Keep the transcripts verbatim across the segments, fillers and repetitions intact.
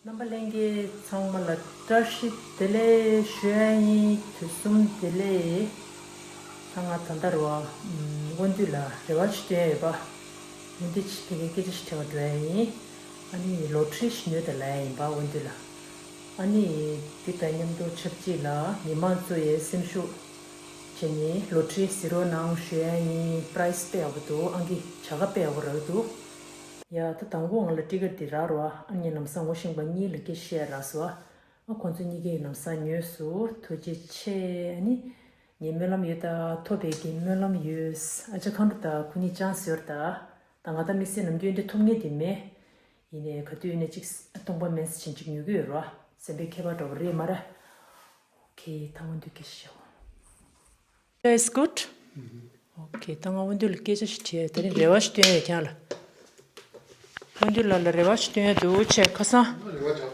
རྣམ་པ་ལྷན་རྒྱས་ཚང་མ་ལ་བཀྲ་ཤིས་བདེ་ལེགས་ཞུ་ཡ་ཡིན། དུས་གསུམ་བདེ་ལེགས། ད་ང་ད་ལྟ་རུ་བ་དབོན་འདུས་ལ་རེ་བ་ཞིག་བཏོན་ཡོད་པ། དབོན་འདུས་ཕ་གིར་སྐད་ཆ་ཞིག་དྲི་བར་འགྲོ་ཡ་ཡིན། ཨ་ནི་ལོ་ཊི་རི་ཞིག་ཉོས་དང་ལབ་ཡ་ཡིན་པ་དབོན་འདུས་ལ། ཨ་ནི་འདི་དང་མཉམ་དུ་ཆབས་ཅིག་ལ་མི་མང་ཚོ་ཡའི་སེམས་ཤུགས་བྱས་ནས་ལོ་ཊི་རི་གཟིགས་རོགས་གནང་ཞུ་ཡ་ཡིན། པ་རའི་སི་དཔེ་ཡག་པོ་འདུག་ཨང་ཀི་བྱ་དགའ་དཔེ་ཡག་པོ་རག་འདུག་ཡ་ད་དང་པོ་ང་ལ་ཊི་ཀེ་ཊི་འདི་རག་རོགས། ཨ་ནི་ལམ་སང་ངོ་ཤེས་པ་གཉིས་ལ་སྐད་ཆ་བཤད་རག་སོང་། ཨ་ཁོང་ཚོ་གཉིས་ཀས་ལམ་སང་ཉོས་སོང་། ཐུགས་རྗེ་ཆེ། ཨ་ནི་ངའི་སྨོན་ལམ་ཡོད་ད། ཐོབ་པའི་གི་སྨོན་ལམ་ཡོད། ཨ་ཅག་མཁའ་འགྲོ་དང་ཁོ་གཉིས་ཅང་ཟེར་ད། ད་ང་ད་དམིགས་བསལ་ནམ་རྒྱུན་འདི་ཐོབ་ངེས་དེ་མེད། ཡིན་ནའི་ག་དུས་ཡིན་ནའི་ཅིག་སྟོང་པ་མིན་ཙམ་ཅིག་ཉོ་གི་ཡོད་རོ། སེམས་པའི་ཁྱད་པར་འདྲ་བོ་རེད་མ་རེད། ཨོ་ཁེ། ད་འོ་འདུག་གི་ཤོག It's good. ཨོ་ཁེ། ད་ང་འོ་འདུག་ལ་སྐད་ཆ་ཞིག་དྲིས་ཡ། དེ་རིང་རེ་བ་ཞིག་བཏོན་ཡོད་ཁྱེད་ལ། འོ་འདུག་ལ་ལ་རེ་བ་ཞིག་བཏོན་ཡ་འདུག་ཆེ་ཁ་སང་། རེ་བ་རྒྱག་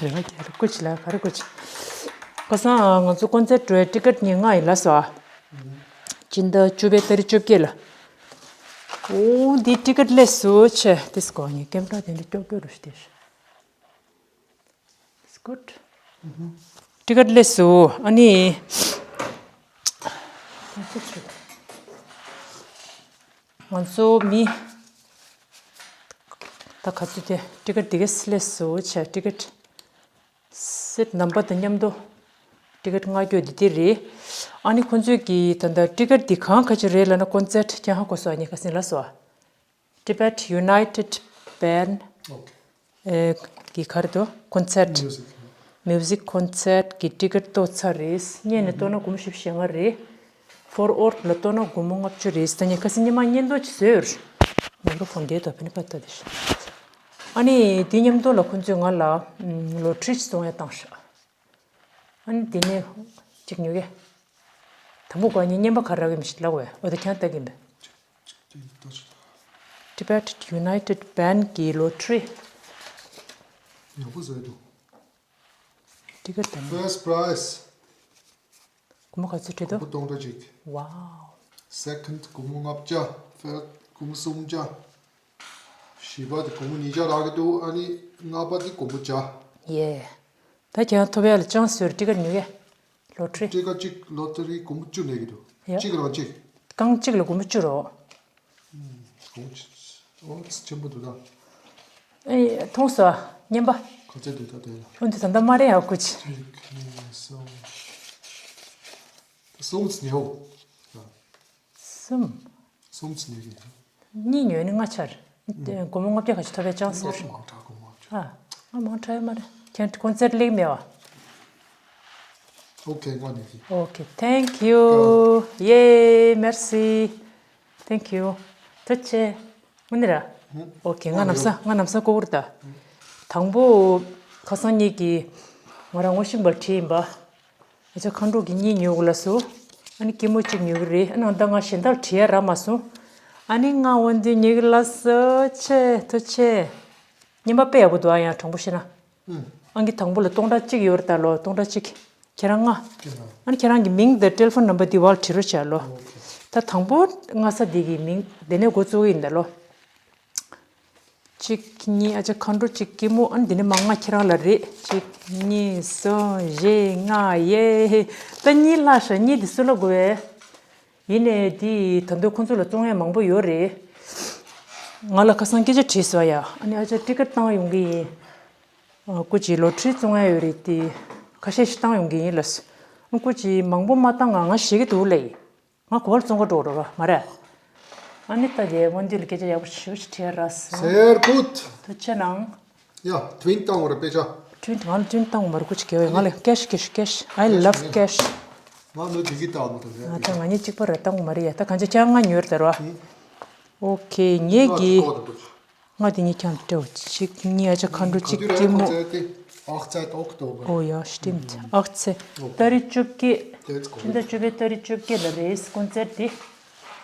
རེ་བ་རྒྱག་རེ་སྐུ་ཅི་ལ་ག་རེ་སྐུ་ཅི། ཁ་སང་ང་ཚོ་ཀོན་སར་ཊི་འགྲོ་ཡ་ཊི་ཀེ་ཊི་ཉིན་ལྔ་ཡིན་ལ་སོ། སྤྱི་ཟླ་བཅུ་པའི་ཏ་རིག་བཅོ་བརྒྱད་ལ། ཨོ་འདི་ཊི་ཀེ་ཊི་སླེབས་སོང་ཆེ། དེ་སྐོར་ནས་ཀེམ་ར་དེ་འདྲ་ཀྱོག་ཀྱོག་རུ་ཤི་དེ། It's good. ཊི་ཀེ་ཊི་སླེབས་སོང་། ཨ་ནི་ང་ཚོ་མི་ད་ག་ཚོད་དེ་ཊི་ཀེ་ཊི་འདི་གས་སླེབས་སོང་ཆེ། ཊི་ཀེ་ཊི་སིཊ་ནམ་བར་དང་མཉམ་དུ་ཊི་ཀེ་ཊི་མངགས་རྒྱུ་འདི་དེ་རེད། ཨ་ནི་ཁོང་ཚོས་ཀྱི་ད་ལྟ་ཊི་ཀེ་ཊི་འདི་གང་ག་ཅི་རེད་ལབ་ན། ཀོན་སར་ཊི་ཁྱེད་ཧ་གོ་སོང་། ཨ་ནི་ཁ་སང་ལ་སོ། Tibet United Band Okay. ཨེ་གི་ག་རེ་འདུག་ཀོན་སར་ཊི། Music. མིའུ་ཟིག་ཀོན་སར་ཊི་གི་ཊི་ཀེ་ཊི་གཏོར་ཚར་རེད། བརྙན་ནས་གཏོར་ན་སྒོར་མོ་བཞི་བཅུ་ཞེ་ལྔ་རེད། ཕོར་ཨོར་ལ་གཏོར་ན་སྒོར་མོ་ལྔ་བཅུ་རེད། ད་ངས་ཁ་སང་ཉི་མ་བརྙན་ཐུང་ཅིག་བཟོས་ཡོད། མའི་ཀྲོ་ཕོན་དེ་དང་ཕན་པ་ལྟ་དེ་ཤི། ཨ་ནི་དེ་མཉམ་དུ་ལ་ཁོང་ཚོས་ང་ལ་ལོ་ཊི་རི་ཅིག་བཙོང་ཡ་བཏང་ཤག་ཨ་ནི་དེ་ནས་གཅིག་ཉོ་གི། དང་པོ་ཀོ་ཉི་རྔན་པ་ག་རེ་རག་གི་མི་ཤེས་ལབ་བས། འོ་ད་ཁྱང་ལྟ་གི་མེད། Tibet United Band གི་ལོ་ཊི་རི། ཡག་པོ་བཟོས་འདུག་ཊི་ཀེ་ཊི་དང་། First prize སྒོར་མོ་ག་ཚོད་སྤྲད་འདུག་སྟོང་ཕྲག་གཅིག Wow. Second སྒོར་མོ་ལྔ་བརྒྱ། Third སྒོར་མོ་སུམ་བརྒྱ། བཞི་པ་དེ་སྒོར་མོ་ཉིས་བརྒྱ་རག་གི་འདུག་ཨ་ནི་ལྔ་པ་དེ་སྒོར་མོ་བརྒྱ། ཡེ། ད་ཁྱེད་རང་ཐོབ་ཡ་ལ་ཅང་སུར་ཊི་ཀེ་ཊི་ཉོ་གི། ལོ་ཊི་རི། ཊི་ཀེ་ཊི་གཅིག་ལོ་ཊི་རི་སྒོར་མོ་བཅུ་ལེན་གི་འདུག་ཡ། གཅིག་རང་གཅིག་རྐང་གཅིག་ལ་སྒོར་མོ་བཅུ་རོ། སྒོར་མོ་བཅུ། ཨོ་ཆེན་པོ་འདུག་ད། ཨེ་མཐོང་སོང་། རྔན་པ། ག་ཚད་འདུག་ད་དེ་ལ། ཨོ་འདི་ད་ལྟ་མ་རེད་ཡ་ཀུ་ཅི། གཅིག་གཉིས་གསུམ། གསུམ་ཙམ་ཉོ། གསུམ། གསུམ་ཙམ་ཉོ་གི་ཡིན། གཉིས་ཉོས་ནི་ལྔ་ཆར། སྒོར་མོ་ལྔ་བརྒྱ་ག་ཅིག་ཐོབ་པའི་ཅང་ཟེར། མང་དྲགས་སྒོར་མོ་ལྔ་བརྒྱ། ཨ། ང་མང་དྲགས་ཡོད་མ་རེད། ཁྱེད་ཀོན་སར་ཊི་སླེབས་མེད་བ། ཨོ་ཁེ། ང་ཉོ་གི། ཨོ་ཁེ། Thank you. Yay. Merci. Thank you. ཐུགས་རྗེ་ཆེ། དངོས་གནས་ར། ཨོ་ཁེ། ང་ནམ་སང་ང་ནམ་སང་ཀོ་བུར་ད། དང་པོ་ཁ་སང་ཉིད་ཀྱི་ང་རང་ངོ་ཤེས་པར་བྲིས་ཡིན་པ། ཨ་ཅག་མཁའ་འགྲོ་གི་གཉིས་ཉོ་དགོས་ལབ་སོང་། ཨ་ནི་སྐྱིད་མོ་གཅིག་ཉོ་གི་རེད། ཨ་ནི་ད་ང་གཞན་དག་བྲིས་ཡ་རག་མ་སོང་། ཨ་ནི་ང་འོ་འདི་ཉོ་གི་ལབ་སོང་། ཆེ་ཐུགས་རྗེ་ཆེ། རྔན་པ་དཔེ་ཡག་པོ་འདུག་ཨ་ཡང་དྲང་པོ་བཤད་ན། ཨང་ཀི་དང་པོ་ལ་སྟོང་ཕྲག་གཅིག་ཡོད་རེད་ད་ལོ། སྟོང་ཕྲག་གཅིག་ཁྱེད་རང་ལྔ། ཨ་ནི་ཁྱེད་རང་གི་མིང་དང་ཊེ་ལི་ཕོན་ནམ་བར་འདི་བར་བྲིས་རོགས་བྱས་ལོ། ད་དང་པོ་ལྔ་ས་འདི་གི་མིང་དེ་ནས་འགོ་བཙུགས་ཡིན་ད་ལོ། གཅིག་གཉིས། ཨ་ཅག་མཁའ་འགྲོ་གཅིག་སྐྱིད་མོ། ཨ་ནི་འདི་ནས་མ་ལྔ་ཁྱེད་རང་ལ་རེད། གཅིག་གཉིས་གསུམ་བཞི་ལྔ། ཡེ། ད་གཉིས་ལྷག་ཤག་གཉིས་འདི་སུ་ལ་དགོས་བས། ཡིན་ནའི་འདི་ད་དུང་ཁོང་ཚོ་ལ་བཙོང་ཡ་མང་པོ་ཡོད་རེད། ང་ལ་ཁ་སང་སྐད་ཆ་དྲིས་སོང་ཡ། ཨ་ནི་ཨ་ཅག་ཊི་ཀེ་ཊི་བཏང་ཡོང་གི་ཡིན། ཨ་སྐུ་མཁྱེན་ལོ་ཊི་རི་བཙོང་ཡ་ཡོད་རེད་དེ། ཁ་ཤས་ཤིག་བཏང་ཡོང་གི་ཡིན་ལབ་སོང་། སྐུ་མཁྱེན་མང་པོ་མ་བཏང་། ང་ང་ཞེད་ཀྱི་འདུག་ལབ་ཡིན། ང་གོ་བར་བཙོང་ག་འགྲོ་རོགས་མ་རེད། ཨ་ནི་ད་དེ་དབང་འདུས་ལ་སྐད་ཆ་ཡག་པོ་ཞེ་པོ་ཞིག་དྲིས་ར་སོང་། Sehr gut. ཐུགས་རྗེ་གནང་། ཡ། ཊུ་ཝིན་བཏང་བ་རེད་དཔེ་ཆ། ཊུ་ཝིན། ང་ལ་ཊུ་ཝིན་བཏང་བ་མ་རེད། སྐུ་མཁྱེན་དགེ་བས། ང་ལ་ཀེཤ་ཀེཤ་ཀེཤ། I love cash. ང་ནོ་ཇི་གི་བཏང་བ་དང་ང་ད་ང་གཉིས་གཅིག་པ་ར་བཏང་བ་མ་རེད་ཡ། ད་གང་ཅི་ཁྱང་ང་ཉོས་ར་ད་ར། ཨོ་ཁེ། ངེད་ཀྱི་ང་དེ་གཉིས་ཀྱང་སྤྲད། གཅིག་གཉིས། ཨ་ཅག་མཁའ་འགྲོ་གཅིག་སྐྱིད་མོ། ཨོ་ཡ་སྟིམ། ཨག་ཚེ། ཏ་རིག་བཅོ་བརྒྱད། སྤྱི་ཟླ་བཅུ་པའི་ཏ་རིག་བཅོ་བརྒྱད་ལ་རེད་ཀོན་སར་དེ།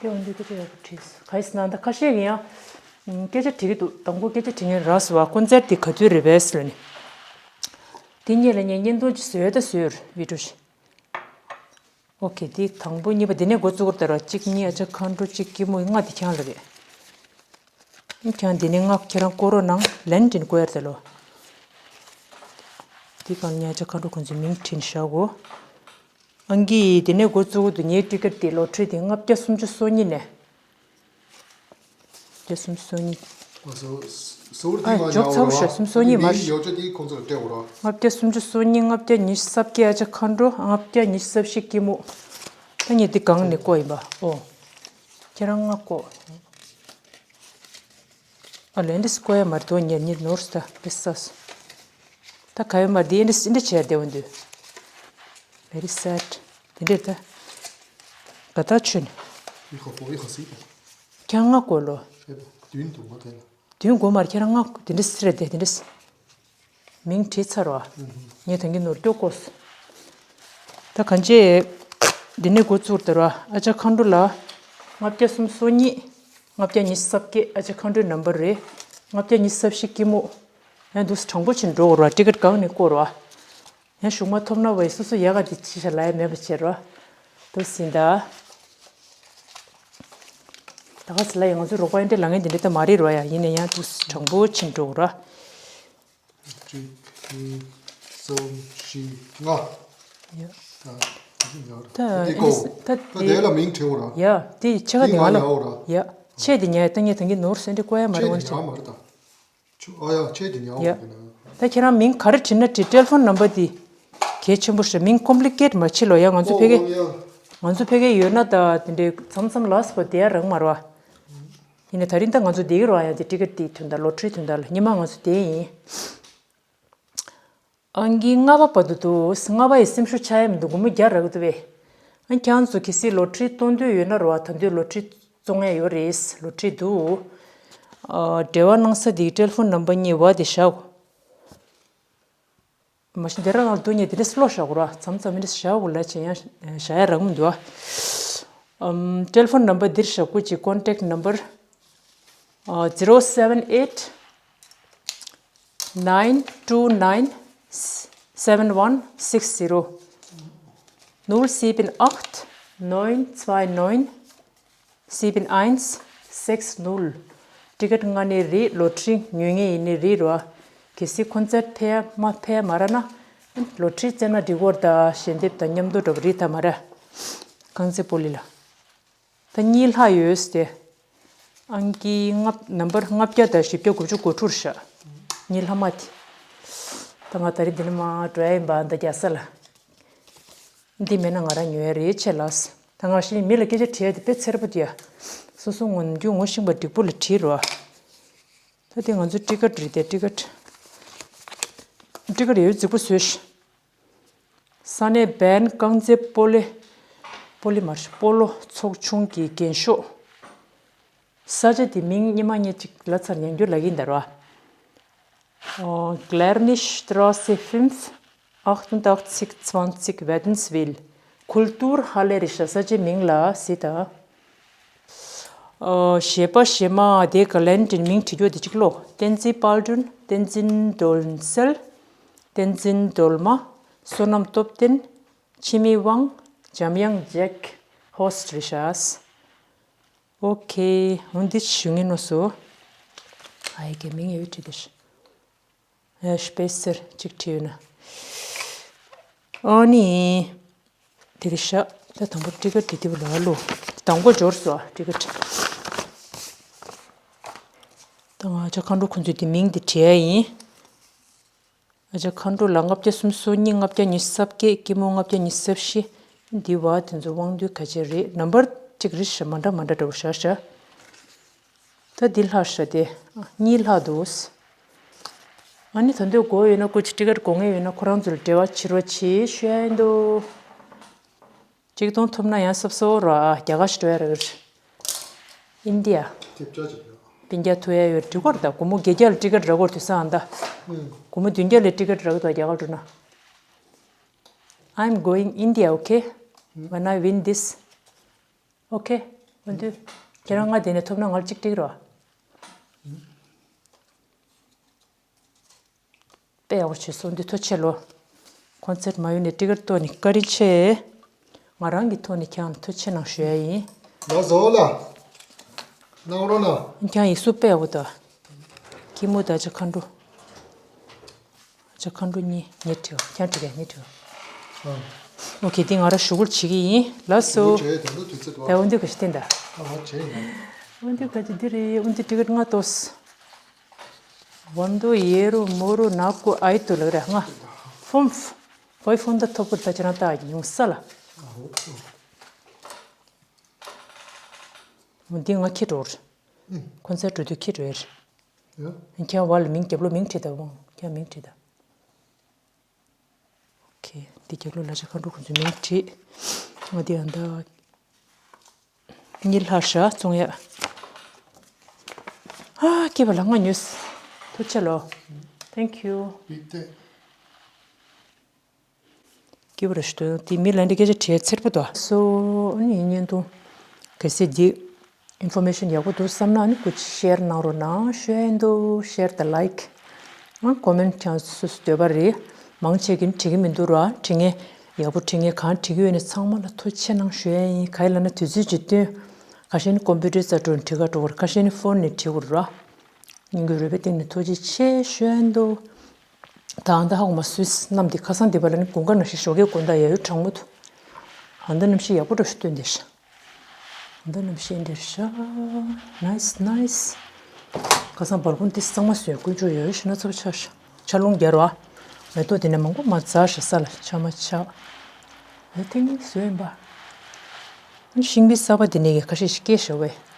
དེ་འོན་ཏེ་སྐད་ཆ་ཡག་པོ་དྲིས་སོང་། ག་ཡིས་ན་ད་ཁ་ཤས་ཀྱིས་ཡང་སྐད་ཆ་དྲི་གི་འདུག་དང་པོ་སྐད་ཆ་དྲི་མཁན་རག་སོང་བ། ཀོན་སར་དེ་ག་དུས་རེད་པས་ལབ་ནས། དེ་སྔོན་ལ་ངས་བརྙན་ཐུང་ཅིག་བཟོས་ད་བཟོས་བི་ཌི་ཡོ་ཞིག་ཨོ་ཁེ། དེ་དང་པོ་གཉིས་པ་དེ་ནས་འགོ་བཙུགས་ར་ད་ར། གཅིག་གཉིས། ཨ་ཅག་མཁའ་འགྲོ་གཅིག་སྐྱིད་མོ། ལྔ་དེ་ཁྱང་ལ་རེད། ཀྱང་འདི་ནས་ང་ཁྱེད་རང་བསྐོར་རོགས་གནང་། ལན་ཏིན་སྐོར་དེ་ལོ། འདི་གང་ཉ་ཆ་མཁའ་འགྲོ་ཁོང་ཚོའི་མིང་བྲིས་བཞག་གོ། ཨང་ཀི་དེ་ནས་འགོ་བཙུགས་གོ་འདུག་ངའི་ཊི་ཀེ་ཊི་དེ་ལོ་ཊི་རི་དེ་ལྔ་བརྒྱ་སུམ་ཅུ་སོ་གཉིས་ནས། བརྒྱ་སུམ་ཅུ་སོ་གཉིས། ཨ་སོ་སོ་ཨ་ཏི་ང་འཇོག་ཚར་བ་ཉར་ཤག་བ་སུམ་ཅུ་སོ་གཉིས་མ་རེད། ཡོ་ཅོ་དེ་ཁོང་ཚོ་ལ་སྤྲད་འོ་ར། ལྔ་བརྒྱ་སུམ་ཅུ་སོ་གཉིས། ལྔ་བརྒྱ་ཉི་ཤུ་རྩ་བརྒྱད་ཨ་ཅག་མཁའ་འགྲོ། ལྔ་བརྒྱ་ཉི་ཤུ་རྩ་བཞི་སྐྱིད་མོ། ད་ངས་འདི་སྒང་ནས་བཀོད་ཡིན་པ། ཨོ། ཁྱེད་རང་ང་བཀོད། ཨ་ལེ་འདི་སྐོར་ཡ་མ་རེད་དོ། ཉེར་གཉིས་ནོར་ས་ད་རེད་ས། ད་ག་ཡོད་མ་རེད། འདི་འདི་འདི་བྱས་བསྡད་འོང་དུས། Very sad. དེ་འདྲས་ད། ག་ད་ཆོས་ནི། ཡི་ཁོ་ཧྥོ་ཡི་ཁོ་སི་ད། ཁྱེད་ང་བཀོད་ལོ། ཨེ་བ་དུན་དུ་མ་དེ་ལ། དུན་དགོས་མ་རེད། ཁྱེད་རང་ང་དེ་འདྲས་སི་རེད་དེ་དེ་འདྲས། མིང་བྲིས་ཚར་བ། ངས་ད་གིན་ནོར་སྐྱོ་བཀོད། ད་གང་བྱས། འདི་ནས་འགོ་བཙུགས་དར་བ་ཨ་ཅག་མཁའ་འགྲོ་ལ། ལྔ་བརྒྱ་སུམ་ཅུ་སོ་གཉིས། ལྔ་བརྒྱ་ཉི་ཤུ་རྩ་བརྒྱད་ཨ་ཅག་མཁའ་འགྲོའི་ནམ་བར་རེད། ལྔ་བརྒྱ་ཉི་ཤུ་རྩ་བཞི་སྐྱིད་མོ། ཡང་འདུག་སེ་དྲང་པོ་ཕྱིན་འགྲོ་དགོས་ར། ཊི་ཀེ་ཊི་སྒང་ནས་བསྐོར་བ། ཡང་གཞུག་མ་ཐོབ་ན་བའི་སོ་སོ་ཡག་ག་འདི་ཅི་བྱ་ལ་ཡ་མེད་པ་བྱེད་ར། འདུག་སེ་ཡིན་ད། ད་ག་ཟེ་ལ་ཡ་ང་ཚོའི་རོགས་པ་ཡིན་འདྲ་ལ་ངན་འདི་འདྲ་ད་མ་རེད་ར་ཡ། ཡིན་ན་ཡང་འདུག་སེ་དྲང་པོ་ཕྱིན་འགྲོ་དགོས་ར། གཅིག་གཉིས་གསུམ་བཞི་ལྔ། ཡ། ད་འདི་ཉར་ད་འདི་ཀོ། ད་ད་དེ་ལ་མིང་བྲིའོ་ར། ཡ་དེ་ཕྱེད་ཀ་འདི་དེ་ང་ང་ལ་ཉར་འོ་ར། ཡ་ཕྱེད་དེ་ཉར་ད་ངས་ད་གིན་ནོར་སེ་འདི་བཀོད་ཡ་མ་རེད། ཕྱེད་འོ་དེ་ཆ་ཉར་མ་རེད་ད། ཆུ་ཨ་ཡ་ཕྱེད་དེ་ཉར་འོ་ཡ་ར་ན། ད་ཁྱེད་རང་མིང་ག་རེ་བྲིས་ན་བྲིས། ཊེ་ལི་ཕོན་ནམ་བར་དེ་གལ་ཆེན་པོ་ཞིག་མིང་ཀོམ་པི་ལི་ཀེ་ཊི་མ་བྱེད་ལོ་ཡ། ང་ཚོ་ཕ་གི་ཨོ་ཡ། ང་ཚོ་ཕ་གི་ཡོད་ན་ད་དེ་འདྲའི་མཚམས་མཚམས་ལ་སི་པོ་དེ་ཡ་རག་མ་རེད་བ། ཡིན་ནའི་ད་རིང་ད་ང་ཚོ་བསྡད་ཀྱི་རེད་བ། ཡང་དེ་ཊི་ཀེ་ཊི་དེའི་དོན་དག་ལོ་ཊི་རིའི་དོན་དག་ལ་སྔོན་མ་ང་ཚོ་བསྡད་ཡིན། ཨང་ཀི་ལྔ་པ་བར་དུ་འདུག་ལྔ་པ་ཡི་སེམས་ཤུགས་ཆག་ཡ་མི་འདུག་སྒོར་མོ་བརྒྱ་རག་གི་འདུག་བས། ཨང་ཁྱེད་རང་ཚོ་གལ་སྲིད་ལོ་ཊི་རི་གཏོང་འདོད་ཡོད་ན་རེད་བ། ད་དུང་ལོ་ཊི་རི་བཙོང་ཡ་ཡོད་རེད། ལོ་ཊི་རི་འདུག་ཨ་འབྲེལ་བ་གནང་ས་དེའི་ཊེ་ལི་ཕོན་ནམ་བར་གཉིས་བ་དེ་བཞག་མ་གཞི་འདི་རང་ལ་འདུག་ཉེ་དེ་འདྲ་སི་ལོ་བཞག་དགོས་ར། མཚམས་མཚམས་མི་འདྲ་བཞག་དགོས་ལ་བྱེད་ཡང་བཞག་ཡ་རག་མི་འདུག་ཨ། ཨམ། ཊེ་ལི་ཕོན་ནམ་བར་འདིར་བཞག་དགོས་ཀྱི། ཀོན་ཊེག་ནམ་བར། ཨ། zero seven eight nine two nine seven one six zero. Null sieben acht neun zwei neun sieben eins sechs null. ཊི་ཀེ་ཊི་མངགས་ནའི་རེད། ལོ་ཊི་རི་ཉོ་མཁན་ཡིན་ནའི་རེད་རོ། གལ་སྲིད་ཁོང་ཚོར་ཕེབས་མ་ཕེབས་མ་རག་ན། ལོ་ཊི་རི་བཙལ་ན་འགྲིག་གི་རེད་ད། ཞལ་འདེབས་དང་མཉམ་དུ་འགྲོ་བ་རེད་ད་མ་རེད། རྐང་རྩེད་སྤོ་ལོ་ལ། ད་གཉིས་ལྷག་ཡོད་ཟེར་ཏེ། ཨང་ཀི་ལྔ་ནམ་བར་ལྔ་བརྒྱ་དང་བཞི་བརྒྱ་དགུ་བཅུ་གོ་དྲུག་རེད་ཤག་གཉིས་ལྷག་མ་དེ། ད་ང་ད་རེས་འདི་ནས་མར་འགྲོ་ཡ་ཡིན་པ། ད་རྒྱལ་ས་ལ། འདི་མེད་ན་ང་རང་ཉོ་ཡ་རེད་ཆེ་ལགས། ད་ང་ཞིག་མི་ལ་སྐད་ཆ་དྲི་ཡ་དེ་དཔེ་འཚེར་པོ་དེ་ཡ། སོ་སོ་ངོ་རྒྱུ་ངོ་ཤེས་པ་འགྲིག་པོ་ལ་དྲིས་རོགས། ད་དེ་ང་ཚོའི་ཊི་ཀེ་ཊི་རེད་དེ། ཊི་ཀེ་ཊི། ཊི་ཀེ་ཊི་ཡོད་རྫིག་པོ་བཟོས་ཤག་ས་གནས་བན་རྐང་རྩེད་སྤོ་ལོ། སྤོ་ལོ་མ་རེད། སྤོ་ལོ་ཚོགས་ཆུང་གི་འགེངས་ཤོག་ས་ཆ་དེ་མིང་སྔོན་མ་ངས་ཅིག་ལབ་ཚར། ཡང་བསྐྱར་ལབ་ཀྱི་ཡིན་ད་ར། ཨོ། Glarnichstraße fünf, achtundachtzig zwanzig Wädenswil. Kulturhalle རེད་ཤག་ས་ཆའི་མིང་ལ་གཟིགས་དང་། ཨོ། གཞས་པ་གཞས་མ་དེ་ག་ལན་ཏིན་མིང་བྲིས་རྒྱུ་དེ་གཅིག་ལོ། བསྟན་འཛིན་དཔལ་སྒྲོན། བསྟན་འཛིན་སྒྲོལ་གསལ། བསྟན་འཛིན་སྒྲོལ་མ། བསོད་ནམས་སྟོབས་ལྡན། འཆི་མེད་དབང་། འཇམ་དབྱངས་ཇེག་ཧོ་སི་ཊི་རེད་ཤག་ཨོ་ཁེ། འོ་འདི་ཞུ་ངེས་ནོ་སོ། ཨའི་གེ་མིང་ཡོད་བྲིས་དེ་ཤི། ཨེ་སྤེ་སར་གཅིག་བྲིས་ཡོད་ན། ཨ་ནི། དེ་རེད་ཤག་ད་དང་པོ་ཊི་ཀེ་ཊི་དེ་དེ་བུ་ལ་ལོ། དང་པོ་འབྱོར་སོ་ཊི་ཀེ་ཊི། ད་ང་ཅག་མཁའ་འགྲོ་ཁོང་ཚོས་དེ་མིང་དེ་བྲིས་ཡ་ཡིན། ཨ་ཅག་མཁའ་འགྲོ་ལ་ལྔ་བརྒྱ་སུམ་ཅུ་སོ་གཉིས། ལྔ་བརྒྱ་ཉི་ཤུ་རྩ་བརྒྱད། སྐྱིད་མོ་ལྔ་བརྒྱ་ཉི་ཤུ་རྩ་བཞི། འདི་བ་དེ་ཚོ་དབང་སྡུད་ག་ཅེ་རེད། ནམ་བར་གཅིག་རེད་ཤག་མ་འདྲ་མ་འདྲ་འདྲ་བོ་ཤག་ཤག་ད་འདི་ལྷག་ཤག་དེ། གཉིས་ལྷག་འདུག་ཨ་ནི་ད་འདོད་དགོས་ཡོད་ན་སྐུ་མཁྱེན་ཊི་ཀེ་ཊི་དགོས་ངེས་ཡོད་ན་ཁོ་རང་ཚོ་ལ་འབྲེལ་བ་བྱེད་རོགས་བྱེད་ཞུ་ཡ་ཡིན་འདུག་གཅིག་སྟོང་ཐོབ་ན་ཡང་སོབ་སོབ་ར་རྒྱ་གར་ཞིག་འགྲོ་ཡ་ར་གི་རེད། ཨིན་ཌི་ཡ། ཐེབས་ཆག་ཅིག་ཡོད། སྤུན་ཀྱག་ཐུག་ཡ་ཡོད་འགྲིག་གོ་ར་ད། སྒོར་མོ་བརྒྱད་བརྒྱ་ལ་ཊི་ཀེ་ཊི་རག་གོ་ར་དུས་སང་ཨ་ད། ཨུམ། སྒོར་མོ་བདུན་བརྒྱ་ལ་ཊི་ཀེ་ཊི་རག་གི་འདུག་རྒྱ་གར་འགྲོ་ན། I'm going India, okay? When I win this. Okay? འོན་ཏེ། ཁྱེད་རང་ང་དེ་ནས་ཐོབ་ན་ང་ལ་གཅིག་སྤྲད་རོགས། དཔེ་ཡག་པོ་བྱས་སོང་། འདི་ཐུགས་རྗེ་ཆེ་ལོ། ཁོང་ཚོར་མ་ཡོང་ནས་ཊི་ཀེ་ཊི་གཏོང་ནས་བཀའ་དྲིན་ཆེ། ང་རང་གི་ཐོག་ནས་ཁྱེད་རང་ལ་ཐུགས་རྗེ་ཆེ་གནང་ཞུ་ཡ་ཡིན། ལགས་སོ་ལགས། གནང་རོགས་གནང་། ཁྱེད་ཡིག་གཟུགས་དཔེ་ཡག་པོ་འདུག་སྐྱིད་མོ་དང་ཅ་མཁའ་འགྲོ། ཅ་མཁའ་འགྲོ་གཉིས་ངས་བྲིས་པ། ཁྱེད་བྲིས་པ་ངས་བྲིས་པ། ཨ། ཨོ་ཁེ། འདི་ང་རང་ཞུ་སྐུལ་བྱེད་ཀྱི་ཡིན། ལགས་སོ། ཞུ་སྐུལ་བྱས་ད་ལྟ་དུས་ཚོད་འདུག་ད་འོ་འདི་ག་ཞིག་བསྟན་ད། ཨ་བ་བྱས་ཡིན། འོ་འདི་ག་ཅི་འདི་རེད། འོ་འདི་ཊི་ཀེ་ཊི་ལྔ་ཏོས། བོན་དུ་ཡེ་རུ་མུ་རུ་ནག་ཀུ་ཨའི་ཏུ་ལག་ར་ང་ཕུམ་ཕུ་བོའི་ཕུན་ད་ཐོབ་པུ་ད་ཅི་རང་ད་ཡོང་ས་ལ། འོ་འདི་ང་ཁྱེར་འགྲོ་རེད། ཁོ་ཚོའི་འགྲོ་དུས་ཁྱེར་འགྲོ་ཡ་རེད། ཡ། ཁྱེད་བ་ལ་མིང་རྒྱབ་ལོགས་མིང་བྲིས་ད་འོང་། ཁྱེད་མིང་བྲིས་ད། ཨོ་ཁེ། འདི་རྒྱབ་ལོགས་ལ་ཅ་མཁའ་འགྲོ་ཁོ་ཚོའི་མིང་བྲིས། འོ་འདི་ཡང་ད། གཉིད་ལྷག་ཤག་བཙོང་ཡ། ཨ་སྐྱིད་པ་ལ་ང་ཉོས། ཐུགས་རྗེ་ཆེ་ལོ། Thank you། སྐྱིད་པ་ར་ཞུ་དོན་དེ་མི་ལ་འདི་སྐད་ཆ་དྲིས་ཚེར་པོ་དོ། སོ་ཨ་ནི་བརྙན་ཐུང་གལ་སྲིད་འདི་ཨིན་ཕོར་མེ་ཤན་ཡག་པོ་འདུག་བསམ་ན་ཨ་ནི་ཀུ་ཤེར་གནང་རོགས་གནང་ཞུ་ཡ་ཡིན་འདུག་ཤེར་དང་ལའིཀ། ཨ་ཀོ་མེན་ཊི་ཀྱང་སོ་སོ་འདོད་པ་རེད། མང་ཆེ་གིས་བྲིས་ཀྱི་མི་འདུག་ར། བྲིས་མཁན་ཡག་པོ་བྲིས་མཁན་གང་བྲིས་ཀྱི་ཡོད་ནས་ཚང་མ་ལ་ཐུགས་རྗེ་ཆེ་གནང་ཞུ་ཡ་ཡིན། ག་ཡིན་ལབ་ན་དུས་ཚོད་ཅིག་བཏོན། ཁ་ཤས་ནི་ཀོམ་པུ་ཊར་རྩ་འགྲོ་ནས་བྲིས་ག་འགྲོ་གི་རེད། ཁ་ཤས་ནི་ཕོན་ནས་བྲིས་གི་རེད་ར། སྙིང་གི་རུས་པའི་གཏིང་ནས་ཐུགས་རྗེ་ཆེ་ཞུ་ཡ་ཡིན་འདུག་ད་ཨ་མདའ་ཧ་གོ་མ་སུས་གནམ་འདི་ཁ་སང་འདི་པ་ལ་ནི་དགུན་ཁ་ནང་བཞིན་ཞོགས་ཀས་དགོང་དག་ཡ་ཡུལ་གྲང་མོ་འདུག་ཨ་མདའ་གནམ་གཤིས་ཡག་པོ་འདྲ་ཞིག་སྟོན་བསྡད་ཤག་ཨ་མདའ་གནམ་གཤིས་འདིར་ཤག་ནའིས་ནའིས། ཁ་སང་སྦལ་ཀོ་ནི་འདི་གཙང་མ་བཟོས། དཀོན་མཆོག་ཡ་ཡུལ་ཞིག་སྣ་ཚོགས་ཆགས་ཤག་ཆར་རླུང་རྒྱག་རོགས། མེ་ཏོག་འདི་ནས་མང་པོ་མར་འཛག་ཤག་ས་ལ་ཆགས་མ་ཆགས། ཨེ་ཐེངས་གཉིས་བཟོས་ཡིན་པ། ཤིང་པའི་གསར་པ་འདི་ནས་ཁ་ཤས་ཤིག་སྐྱེས་ཤག་བས།